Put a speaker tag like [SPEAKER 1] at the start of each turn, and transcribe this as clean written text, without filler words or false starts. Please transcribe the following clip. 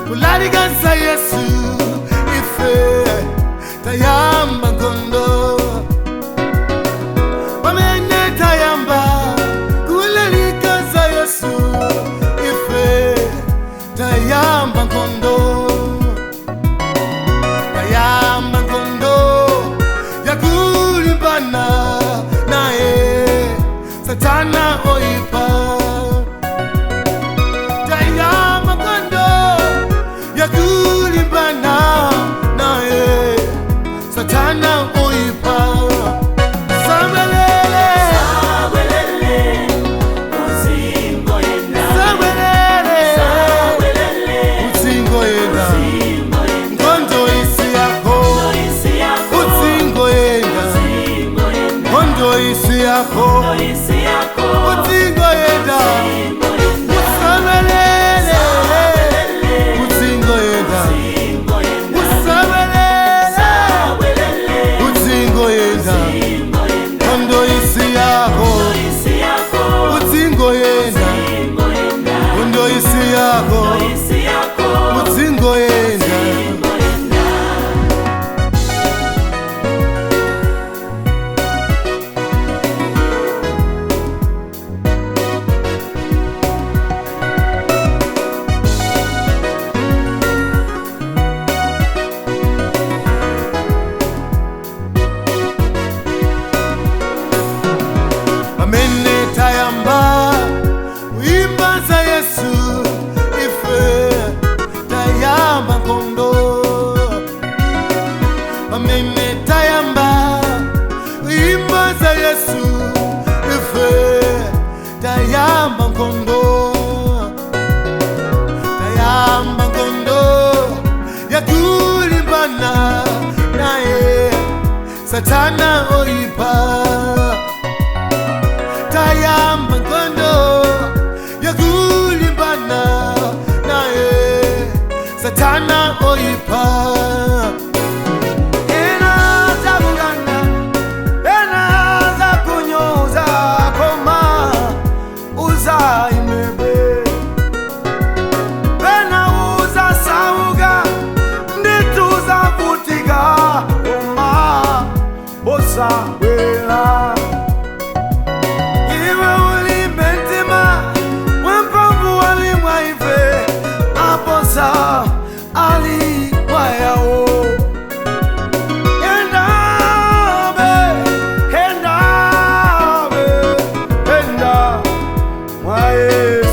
[SPEAKER 1] Kulalika Yesu ife tayamba nkhondo. Pamene tayamba kulalika Yesu ife tayamba nkhondo. Tayamba nkhondo yakulimbana naye Satana oipa. Tayamba nkhondo yakulimbana naye Satana oipa. Sambelele,
[SPEAKER 2] Sawelele, uzingoyenda.
[SPEAKER 1] Sambelele,
[SPEAKER 2] Sawelele,
[SPEAKER 1] utsingoyenda.
[SPEAKER 2] uzingoyenda.
[SPEAKER 1] Nkhondo isi yako,
[SPEAKER 2] Isi yako,
[SPEAKER 1] utsingoyenda.
[SPEAKER 2] uzingoyenda.
[SPEAKER 1] Nkhondo isi yako,
[SPEAKER 2] Isi yako,
[SPEAKER 1] utsingoyenda.
[SPEAKER 2] uzingoyenda.
[SPEAKER 1] Usabelele, utsingoyenda.
[SPEAKER 2] Uzingoyenda.
[SPEAKER 1] Usabelele,
[SPEAKER 2] Sawelele,
[SPEAKER 1] utsingoyenda.
[SPEAKER 2] uzingoyenda.
[SPEAKER 1] Nkhondo isi yako,
[SPEAKER 2] Isi yako,
[SPEAKER 1] utsingoyenda.
[SPEAKER 2] uzingoyenda.
[SPEAKER 1] Nkhondo isi yako,
[SPEAKER 2] Isi yako,
[SPEAKER 1] utsingoyenda.
[SPEAKER 2] uzingoyenda.
[SPEAKER 1] Pamene tayamba kuimba za Yesu ife tayamba nkhondo. Pamene tayamba kuimba za Yesu ife tayamba nkhondo. Tayamba nkhondo yakulimbana naye Satana oipa. Tayamba nkhondo yakulimbana naye Satana oipa.
[SPEAKER 3] Ena zakugana, ena zakunyoza, koma uzaimebe. Pena uzasauka, ndituzavutika, koma osabwela. Iwe ulimbe mtima, wempamvu walimwa ife, aposa alikwayawo. Endabe, endabe, enda mwa Yesu.